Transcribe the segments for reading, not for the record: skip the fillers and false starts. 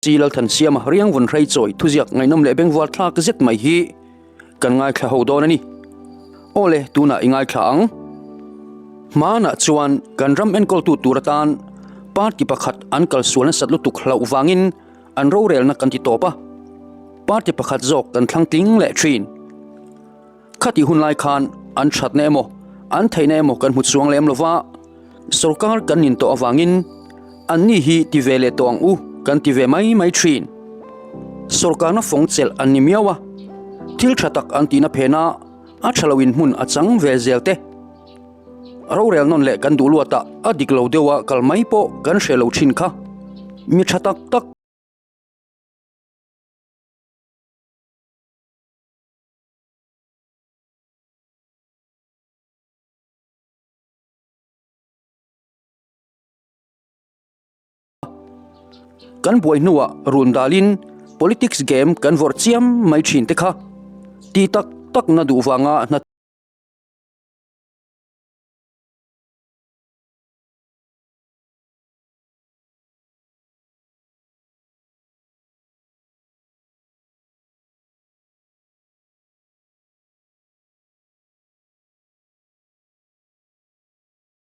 Chi Lalthansiama riangvun hreichawi thuziak ngaihnawm leh bengvual thlak zet mai hi kan ngaithla ho dawn a ni. Aw le, tunah i ngaithla ang. Hmanah chuan kan ram enkawltu tur atan party pakhat an kalsual nasat lutuk hlauh vangin an rorelna kan ti tawp a, party pakhat zawk kan thlang tling leh thin. Khatih hun lai khan an thatna emaw, an theihna emaw kan hmu chuang lem lova, sorkar kan nin tawh avangin anni hi ti ve leh tawh ang u kan ti ve mai mai thin. Sorkarna fawng chelh an ni miau a, thil tha tak an tihna phena a tha loin hmun a chang ve zel te. Rorel nawn leh kan duh luatah a dik lo deuha kal mai pawh kan hre lo thin kha. Mi tha tak tak. Kan buai hnuah run dalin politics game kan vawrh chiam mai thin te kha ti tak tak na duh vanga hna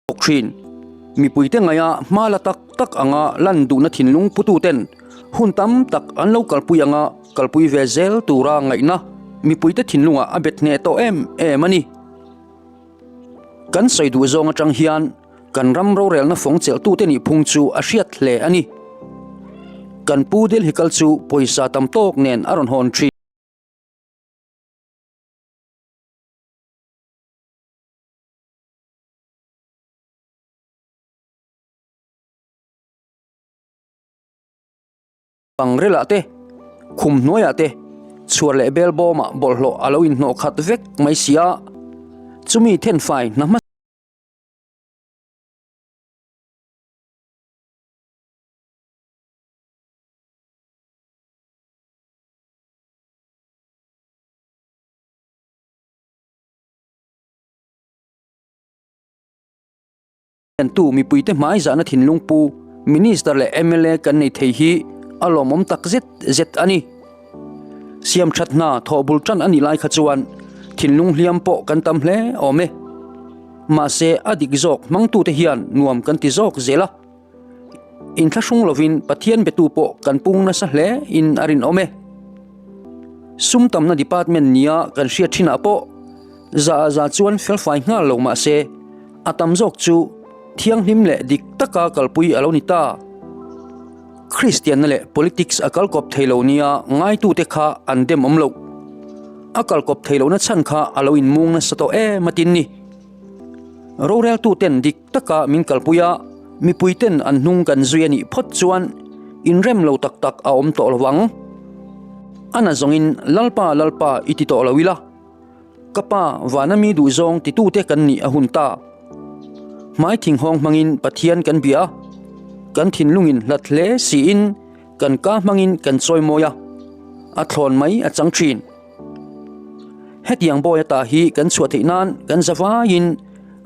Bawk thin. Mipuite ngaia hma la tak tak anga lan duhna thinlung pututen hun tam tak an lo kalpui anga kalpui ve zel tura ngaihna mipuite thinlungah a bet hneh tawh em em a ni. Kan sawi duh zawng atang hian kan ram rorelna fawng chelhtute nih phung chu a hriat hle a ni. Kan pu Delhi kal chu pawisa tam tawk nen a rawn hawn thin. Pangrelah te, khum hnuaiah te, chhuar leh bel bawmah bawlhhlawh a lo inhnawh khat vek mai si a, chumi thenfai hna hmasa. Tu mipuite hmaizahna thinlung pu Minister leh mla kan nei thei hi a lawmawm tak zet zet a ni. Siam that hna thawh bul tan a nih lai kha chuan thinlung hliam pawh kan tam hle awm e. Mahse a dik zawk hmangtute hian nuam kan ti zawk zel a. Inthlahrung lovin Pathian betu pawh kan pung nasa hle in a rinawm e. Sum tamna department nia kan hriat thinah pawh za a za chuan felfai nghal lo mah se a tam zawk chu thianghlim leh dik taka kalpui a lo ni ta. Kristianna leh politics a kalkawp thei lo nia ngaitute kha an dem awm loh. A kalkawp thei lohna chhan kha a lo inmung nasa tawh em a tin ni. Roreltuten dik taka min kalpui a, mipuiten an hnung kan zui a nih phawt chuan inrem lo tak tak a awm tawh lo vang. A na zawngin Lalpa, Lalpa i ti tawh lo ila, ka pa vana mi duhzawng titute kan nih a hun ta. Hmai thinghawng hmangin Pathian kan bia a, kan thinlungin hlat hle siin kan ka hmangin kan chawimawi a, a thlawn mai a chang thin. Hetiang bawi ata hi kan chhuah theih nan kan za vaiin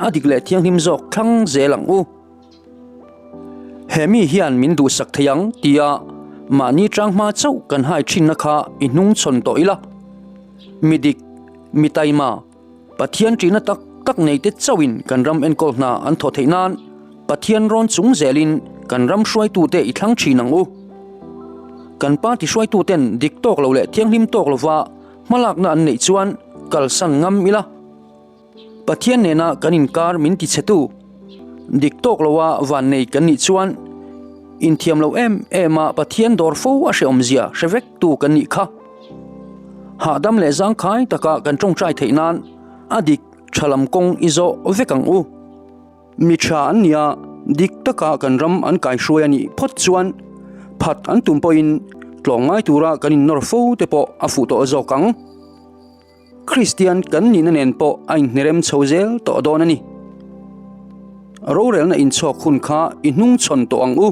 a dik leh thianghlim zawk thlang zel ang u. He mi hian min duhsak thei ang tia mahni tang hma chauh kan hai thinna kha i hnung chhawn tawh ila. Mi dik, mi taima, Pathian ṭihna tak tak neite chauhin kan ram enkawl hna an thawh theih nan Pathian rawn chung zelin kan ram hruaitute i thlang ṭhin ang u. Kan party hruaituten dik tawk lo leh thianghlim tawk lova hmalakna an neih chuan kalsan ngam ila. Pathian nena kan inkar min tichhetu dik tawk loa vannei kan nih chuan inthiam lo em em a Pathian dawr fo a hrehawmzia hre vektu kan nih kha. Hahdam leh zangkhai taka kan tawngtai theih nan a dik tha lam kawng i zawh vek ang u. Mi tha an nia, dik taka kan ram an kaihruai a nih phawt chuan phat an tum pawhin tlawng ngai tura kan innawr fo te pawh a fuh tawh zawk ang. Kristian kan nihna nen pawh a inhnerem chho zel tawh dawn a ni. Rorelna inchhawk hun kha i hnungchhawn tawh ang u.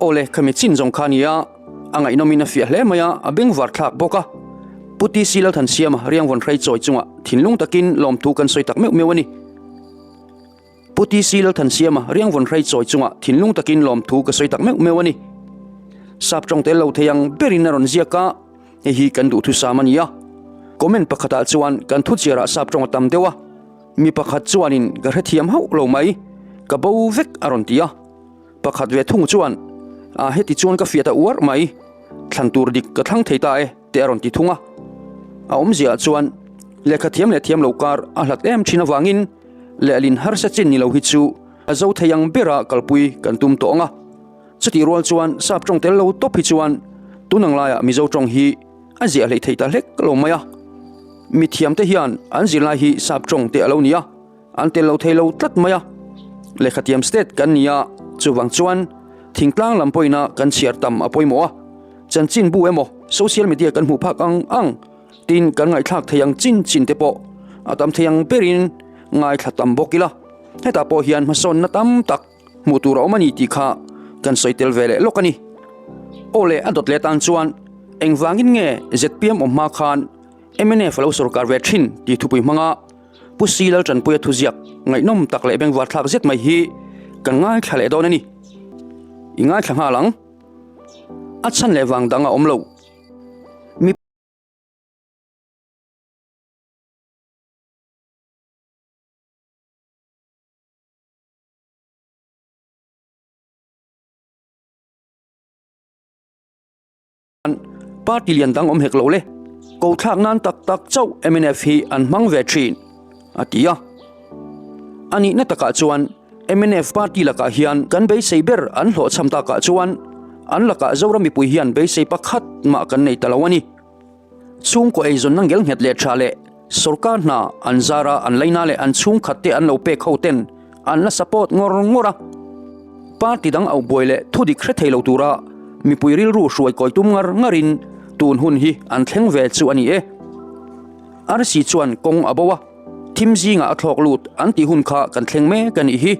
Awle, khami chin zawng kha nia, a ngaihnawmin a fiah hle mai a, a bengvar thlak bawk a. Pu TC Lalthansiama riangvawn hrei chawi chungah thinlung takin lawmthu kan sawi tak meuh meuh a ni. Pu TC Lalthansiama riangvawn hrei chawi chungah thinlung takin lawmthu ka sawi tak meuh meuh a ni. Sap tawng tel lo thei ang berin a rawn ziak a, hei hi kan duhthusam a ni a. Comment pakhatah chuan kan thuchiarah sap tawng a tam deuh a, mi pakhat chuanin ka hrethiam hauh lo mai, ka bo vek a rawn ti a. Pakhat ve thung chuan, A heti chuan ka fiah ta uar mai, thlan tur dik ka thlang thei ta e te a rawn ti thung a. A awmziaah chuan lehkha thiam leh thiam lo kar a hlat em thin avangin lehlin harsa chin ni lo hi chu a zo thei ang bera kalpui kan tum tawh ang a. Chutih rual chuan sap tawng tel lo tawp hi chuan tun ang laiah Mizo tawng hi a ziah hleih thei ta hlek lo mai a. Mithiamte hian an zirlai hi sap tawng te a lo ni a, an tel lo thei lo tlat mai a. Lehkhathiam state kan ni a, chuvang chuan thingtlang lam pawhina kan chhiar tam a pawimawh a. Chanchinbu emaw social media kan hmuh phak ang ang tin kan ngaihthlak thei ang chin chin te pawh a tam thei ang berin ngaithla tam bawk ila. Hetah pawh hian hmasawnna tam tak Hmuh tur a awm a ni tih kha kan sawi tel ve leh lawk a ni. Aw leh a dawt leh tan chuan engvangin nge zpm awm hma khan mnf a lo sorkar ve thin tih thupui hmanga Pu Si Laltanpuia thuziak ngaihnawm tak leh bengvar thlak zet mai hi kan ngaithla leh dawn a ni. I ngaithla nghal ang. A chhan leh vang dang a awm lo. Mi. Party lian dang awm hek lo le, ko thlak nan tak tak chauh mnf hi an hmang ve thin, a ti a. A nihna takah chuan mnf party lakah hian kan beisei ber an hlawhchham takah chuan an lakah Zoram mipui hian beisei pakhat mah kan nei ta lo a ni. Chhungkaw eizawnna ngel nghet leh tha leh sorkar hna an zara an laina leh an chhungkhat te an lo pek ho ten an la support ngawr ngawr a. Party dang auh buai leh thudik hre thei lo tura mipui rilru hruai kawi tum ngar ngarin tun hun hi an thleng ve chu a ni e. Arsi chuan kawng a bo a, thim zingah a thlawk lut an tih hun kha kan thleng mek a nih hi.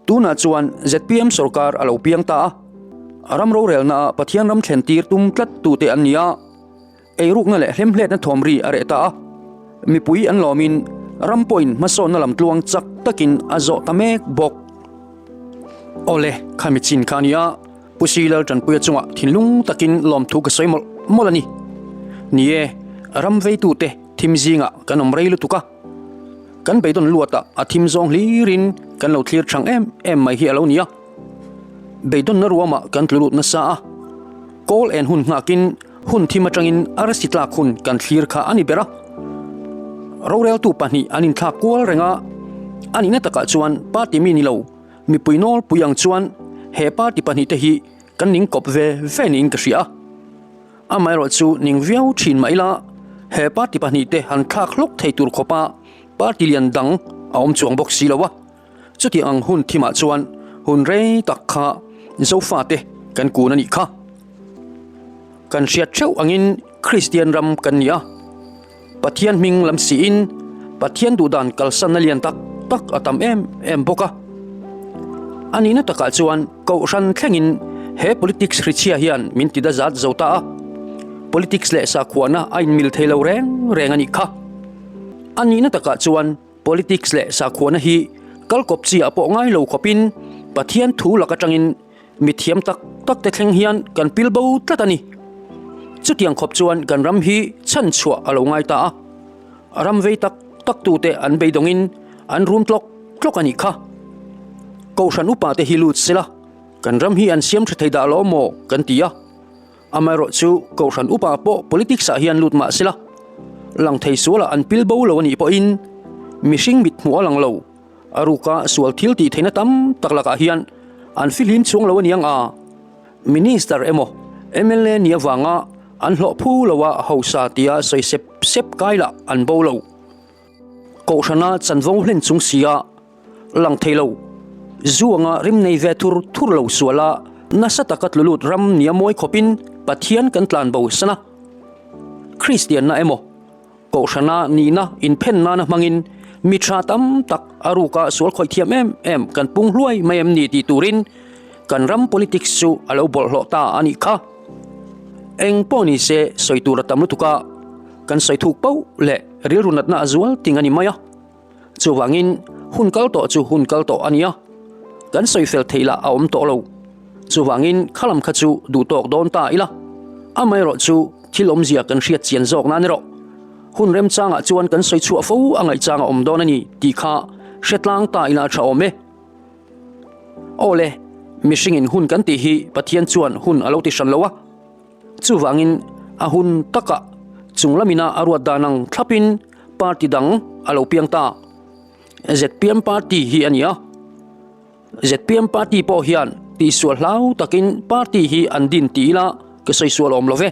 Tunah chuan zpm sorkar a lo piang ta a, a ram rorelnaah Pathian ram thlen tir tum tlat tute an ni a, eirukna leh hlemhletna thawm ri a reh ta a, mipui an lawmin ram pawhin hmasawnna lam tluang chak takin a zawh ta mek bawk. Awle, khami chin kha a ni a, Pu Silal Tanpuia chungah thinlung takin lawmthu ka sawi mawlh mawlh a ni. Ni e, ram veitute thim zingah kan awm rei lutuk a. Kan beidawn luatah a thim zawng hlirin kan lo thlir thang em em mai hi a lo ni a. Beidawnna ruamah kan tlu lut nasa a, kawl en hun nghakin hun thim atangin arsi tlak hun kan thlir kha a ni ber a. Roreltu pahnih an inthlak kual reng a, a nihna takah chuan party mi ni lo mipui nawlpui ang chuan he party pahnihte hi kan ning kawp ve ve niin ka hria a. Amaherawh chu ning viau thin mah ila, he party pahnihte han thlak hlawk thei tur khawpa party lian dang a awm chuang bawk si lo a. Chutiang ang hun thimah chuan hun rei tak kha Zofate kan kun a nih kha. Kan hriat theuh angin Kristian ram kan ni a. Pathian hming lam siin Pathian duhdan kalsanna lian tak tak a tam em em bawk a. A nihna takah chuan Kohhran thlengin he politics hrichhia hian min ti dazat zo ta a. Politics leh sakhuana a inmil thei lo reng reng a nih kha. A nihna takah chuan politics leh sakhuana hi kalkawp chi ah pawh ngai lo khawpin Pathian thu lak atangin Mi thiam tak tak te thleng hian kan pil bo tlat a ni. Chutiang khawp chuan kan ram hi chhan chhuah a lo ngai ta a. A ram vei tak tak tute an beidawngin an rum tlawk tlawk a nih kha. Kohhran upa te hi lut sela kan ram hi an siam tha thei dah lo maw kan ti a. Amaherawh chu Kohhran upa pawh politics ah hian lut mah sela lang thei sualah an pil bo lo a nih pawhin mihring mit hmuh a lang lo. A ruka sual thil tih theihna tam tak lakah hian an fihlim chhuang lo a niang a, Minister emaw mla ni avanga an hlawh phu loa hausa tia sawi sep sep kai lah an bo lo. Kohhrana chanvo hlen chung sia lang thei lo, zu anga rim nei ve thur thur lo suala nasa taka tlu lut ram nia mawi khawpin Pathian kan tlan bo san a. Kristianna emaw Kohhrana nihna inphen nana hmangin mi tha tam tak a ruka sual khawih thiam em em kan pung hluai mai em ni tih turin kan ram politics chu a lo bawlhhlawh ta a nih kha. Eng pawh ni se sawi tur a tam lutuk a, kan sawi thuk pauh leh rilru natna a zual ting a ni mai a. Chuvangin hun kal tawh chu hun kal tawh a nia, kan sawi fel theih lah a awm tawh lo. Chuvangin khalam kha chu duh tawk dawn ta ila. Amaherawh chu thil awmzia kan hriat chian zawk nan erawh hun remchangah chuan kan sawi chhuah fo a ngaihchang a awm dawn a ni tih kha hre tlang ta ila a tha awm e. Aw le, mihringin hun kan tih hi Pathian chuan hun a lo ti hran lo a. Chuvangin a hun takah chung lamina a ruat dan ang thlapin party dang a lo piang ta. Zpm party hi a ni a. Zpm party pawh hian tihsual hlau takin party hi an din ti ila ka sawi sual awm lo ve.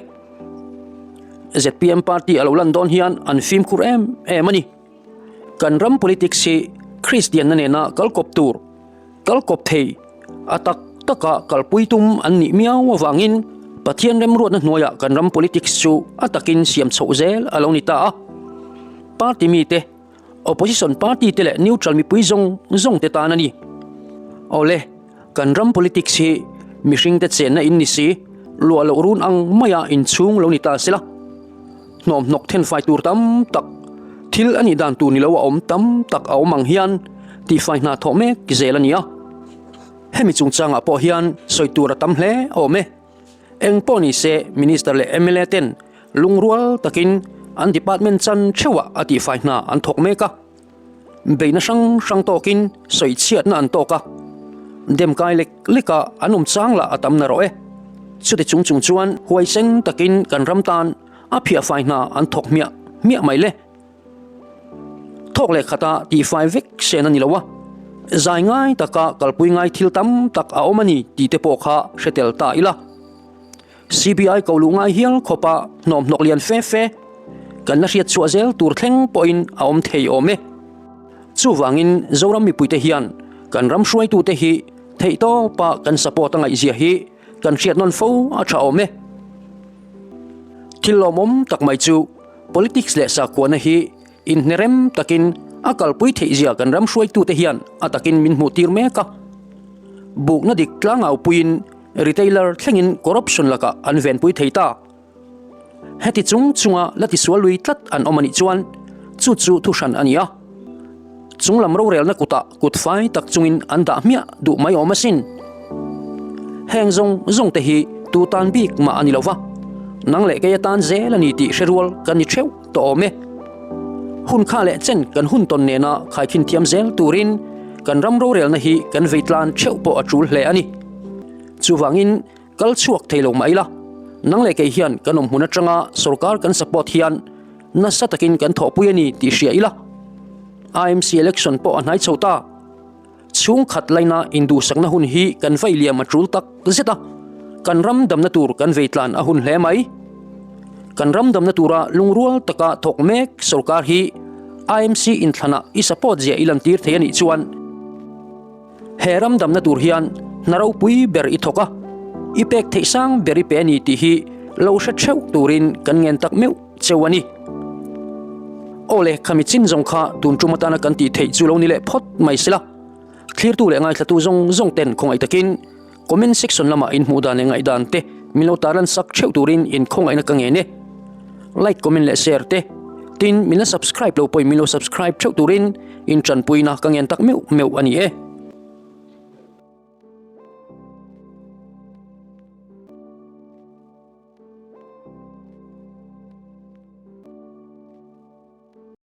Zpm party a lo lan dawn hian an fimkhur em em a ni. Kan ram politics hi Kristianna nena kal kawp tur, kal kawp thei, a tak taka kalpui tum an nih miau avangin Pathian remruatna hnuaiah kan ram politics chu a takin siam chhoh zel a lo ni ta a. Party mite, opposition party te leh neutral mipui zawng zawng te tan a ni. Awle, kan ram politics hi mihringte chenna in ni si, luah loh run ang maia inchhung lo ni ta sela. Hnawmhnawk thenfai tur tam tak, thil a nih dan tur ni lo a awm tam tak a awm ang hian tihfai hna thawh mek zel a ni a. Hemi chungchangah pawh hian sawi tur a tam hle awm e. Eng pawh ni se Minister leh mla ten lungrual takin an department chan theuhah a tihfai hna an thawk mek a. Beihna hrang hrang tawkin sawichhiatna an tawk a, demkai lek leka an awm chang lah a tam narawh e. Chuti chung chung chuan huaisen takin kan ram tan a phiahfai hna an thawk hmiah hmiah mai le. Thawk leh khata tihfai vek sen a ni lo a, zai ngai taka kalpui ngai thil tam tak a awm a ni tih te pawh kha hre tel ta ila. CBI ko luh ngai hial khawpa hnawmhnawk lian fe fe kan la hriat chhuah zel tur thleng pawhin a awm thei awm e. Chuvangin Zoram mipuite hian kan ram hruaitute hi theihtawpa kan support a ngaihzia hi kan hriat nawn fo a tha awm e. Thil lawmawm tak mai chu politics leh sakhuana hi inhnerem takin a kalpui theihzia kan ram hruaitute hian a takin min hmuhtir mek a. Bukna dik tlangaupuiin Retailer thlengin corruption lakah an venpui thei ta. Heti chung chunga la tisual lui tlat an awm a nih chuan chu chu thuhran a ni a. Chunglam rorelna kutah kut fai tak chungin an dah hmiah duh mai awm asin. Heng zawng zawng te hi tu tan bik mah a ni lo va, nang leh kei atan zel a ni tih hre rual kan ni theuh tawh awm e. Hun kha leh chen kan hun tawn nena khaikhin thiam zel turin kan ram rorelna hi kan vei tlan theuh pawh a tul hle a ni. Chuvangin kal chhuak thei lo mah ila, nang leh kei hian kan awm hmun atanga sorkar kan support hian nasa takin kan thawhpui a ni tih hria ila. IMC election pawh a hnai chho ta. Chhungkhat laina induhsakna hun hi kan vei liam a tul tak zet a, kan ram damna tur kan vei tlan a hun hle mai. Kan ram damna tura lungrual taka thawk mek sorkar hi IMC inthlanah i support zia i lantir thei a nih chuan, He ram damna tur hian hna ropui ber i thawk a, i pek theih sang ber i pe a ni tih hi lo hre theuh turin kan ngen tak meuh cheu a ni. Aw le, khami chin zawng kha tun tum atana kan tih theih chu lo ni leh phawt mai sela. Thlirtu leh ngaithlatu zawng zawng ten khawngaih takin comment section lamah in hmuh dan leh ngaihdan te min lo tarlan sak theuh turin in khawngaihna ka ngen e. Like, comment leh share te, tin min la subscribe lo pawhin min lo subscribe theuh turin in tanpuina ka ngen tak meuh meuh a ni e.